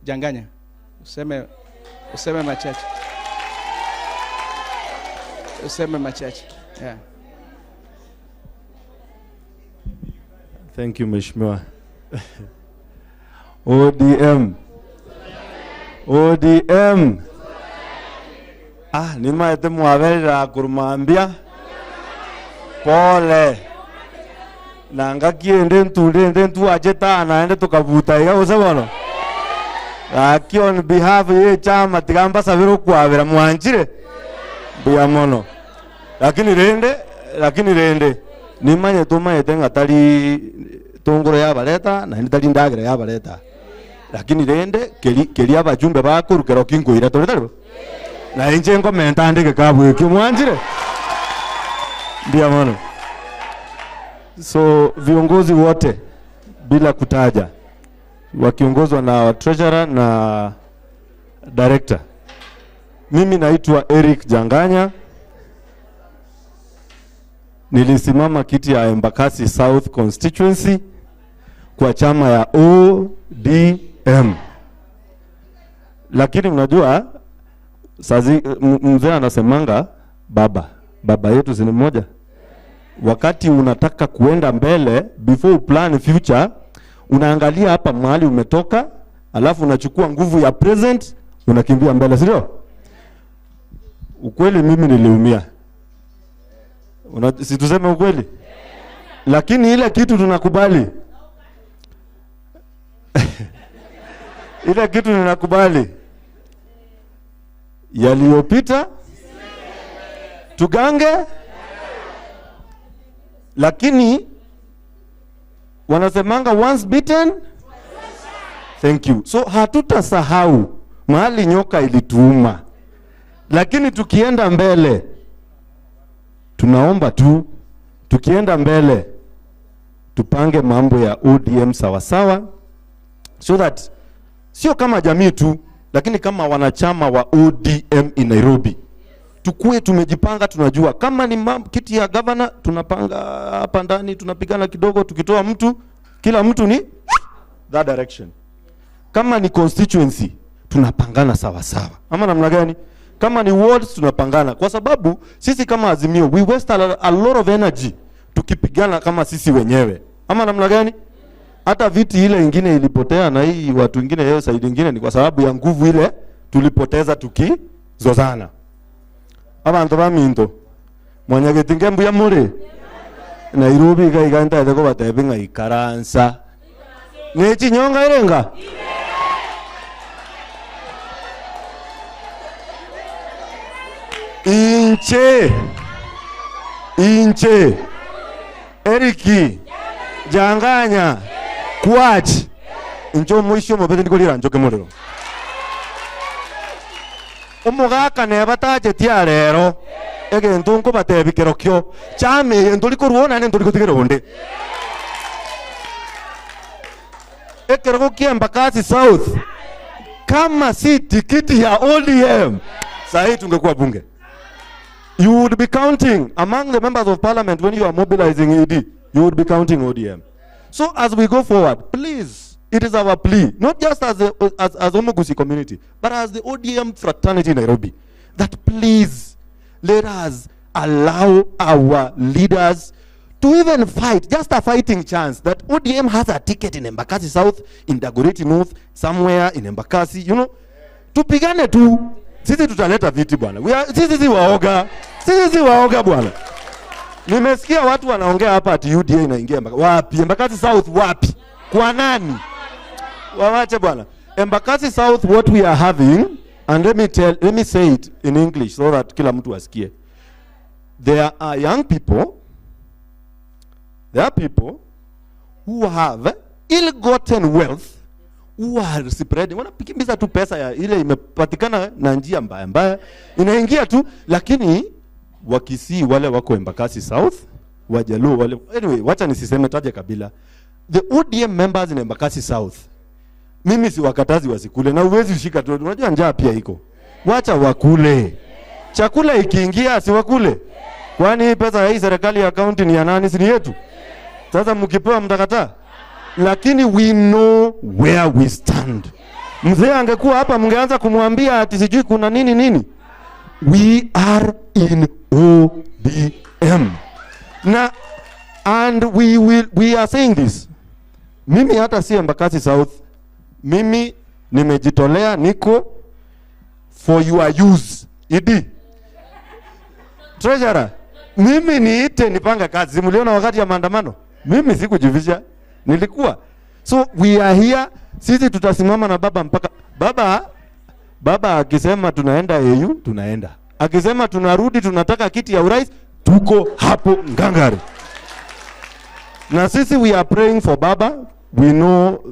Janganya, useme machache. Useme machache. Yeah. Thank you, Mheshimiwa. ODM. ODM. Ah, nimaete mwaberera kurumambia. Pole. Nanga kiende ntunde ntu ajetana ende tukavuta iga gose bono. Aki on behalf ye chama tigamba sabiro kwabera mwanjire. Buya mono. Lakini rende nimanye tumanyete ngatari tongoro yabareta na ndari ndagira yabareta. Lakini rende keri abajumbe bakurukero kingoira tore tare. Na inje ngomenta ndike kabwe kimwanjire. Ndia mono. So viongozi wote bila kutaja wakiongozwa na treasurer na director. Mimi naitwa Eric Janganya. Nilisimama kiti ya Embakasi South Constituency kwa chama ya ODM. Lakini unajua sazi mzee anasemanga baba yetu si mmoja. Wakati unataka kuenda mbele, before you plan future, unaangalia hapa mahali umetoka, alafu unachukua nguvu ya present, unakimbia mbele, sio? Ukweli mimi niliumia. Si tuseme ukweli? Lakini ile kitu tunakubali. Ile kitu tunakubali. Yaliyopita tugange. Lakini wanasemanga once bitten. Thank you. So hatutasahau mahali nyoka ilituuma. Lakini tukienda mbele, tunaomba tu tukienda mbele tupange mambo ya ODM sawasawa, so that sio kama jamii tu, lakini kama wanachama wa ODM in Nairobi tukue tumejipanga. Tunajua kama ni kiti ya governor tunapanga hapa ndani, tunapigana kidogo, tukitoa mtu kila mtu ni that direction. Kama ni constituency tunapangana sawasawa, ama namna gani? Kama ni wards tunapangana, kwa sababu sisi kama Azimio we waste a lot of energy tukipigana kama sisi wenyewe, ama namna gani? Hata viti ile ingine ilipotea na hii watu wengine yao side ingine ni kwa sababu ya nguvu ile tulipoteza tukizozana. Abantu baminto mwanyagetinge mbuya muri Nairobi kaiganta etheko batebe ngaikaransa ni chinyonga irenga. Inche Eriki Janganya Kwach incho mwisho mobete ndikolira njoke muriro omugaka nebatache tia rero egento nkobatebi kerokio chame ndoli koruona ne ndoli kotigera onde ekeroko kia Embakasi South kama si tikiti ya ODM sahi tungekuwa bunge. You would be counting among the members of parliament when you are mobilizing AD, you would be counting ODM. So as we go forward, please, it is our plea, not just as as Omogusi community, but as the ODM fraternity in Nairobi, that please let us allow our leaders to even fight, just a fighting chance, that ODM has a ticket in Embakasi South, in Dagoretti North, somewhere in Embakasi, you know, tupigane tu. Sisi tutaleta viti bwana. Sisi si waoga. Sisi si waoga bwana. Nimesikia watu wanaongea hapa ati UDA inaingia Embakasi. Wapi? Embakasi South wapi? Kwa nani? Waache bwana. Embakasi South, what we are having, and let me say it in English so that kila mtu asikie. There are young people, there are people who have ill-gotten wealth, who are spreading. Wanapikimbiza tu pesa ya ile imepatikana na njia mbaya mbaya, inaingia tu, lakini Wakisii wale wako Embakasi South, Wajaluo wale, anyway, wacha nisiseme taje kabila. The ODM members in Embakasi South, mimi si wakatazi wasikule, na uwezi ushika tu, unajua njaa pia iko. Wacha wakule. Chakula ikiingia si wakule. Kwani pesa ya hii serikali ya county ni ya nani? Si ni yetu? Sasa mkipewa mtakataa? Lakini we know where we stand. Mzee angekuwa hapa mngeanza kumwambia ati sijui kuna nini nini. We are in ODM. Na and we are saying this. Mimi hata si Embakasi South. Mimi nimejitolea, niko for your use. Idi. Treasurer, mimi niite nipange kazi. Mliona wakati ya maandamano? Mimi sikujivisha. Nilikuwa. So we are here. Sisi tutasimama na baba mpaka baba akisema tunaenda AU, tunaenda. Akisema tunarudi, tunataka kiti ya urais, tuko hapo ngangari. Na sisi we are praying for baba. We know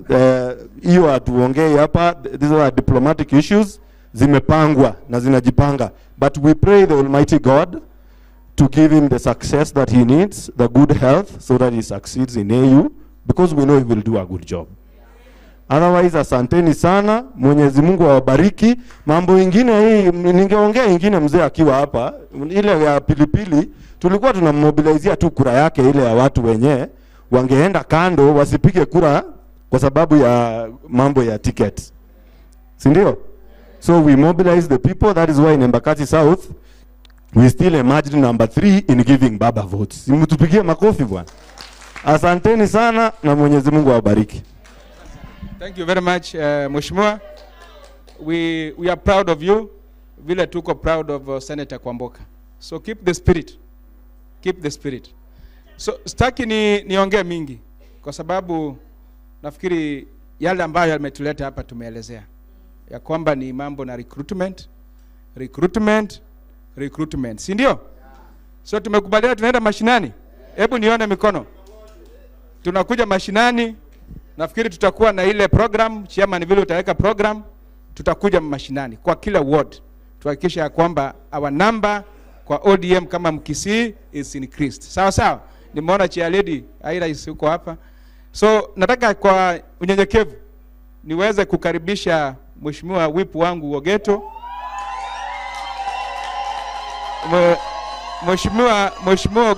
hiyo hatuongei hapa, these are diplomatic issues, zimepangwa na zinajipanga. But we pray the Almighty God to give him the success that he needs, the good health, so that he succeeds in AU, because we know he will do a good job. Otherwise, asanteni sana, Mwenyezi Mungu awabariki. Mambo ingine hii, ningeongea ingine mzee akiwa hapa, ile ya pilipili, tulikuwa tunammobilizia tu kura yake ile ya watu wenyewe, wangeenda kando, wasipige kura kwa sababu ya mambo ya ticket. Si ndio? So we mobilize the people, that is why in Embakasi South, we still emerged number 3 in giving baba votes. Mtupigie makofi bwana. Asanteni sana na Mwenyezi Mungu awabariki. Thank you very much, Mheshimiwa. We are proud of you. Vile tuko proud of Senator Kwamboka. So keep the spirit. Keep the spirit. So sitaki niongee mingi kwa sababu nafikiri yale ambayo yametuleta hapa tumeelezea. Ya kwamba ni mambo na recruitment, recruitment, recruitment. Si ndio? So tumekubaliana tunaenda mashinani. Hebu nione mikono. Tunakuja mashinani. Nafikiri tutakuwa na ile program, chairman vile utaweka program, tutakuja mashinani kwa kila ward. Tuhakikishe ya kwamba our number kwa ODM kama Mkisii is increased. Sawa sawa. Nimeona chair lady Aira yuko hapa. So nataka kwa unyenyekevu niweze kukaribisha Mheshimiwa whip wangu Ogeto. Mheshimiwa Ogeto.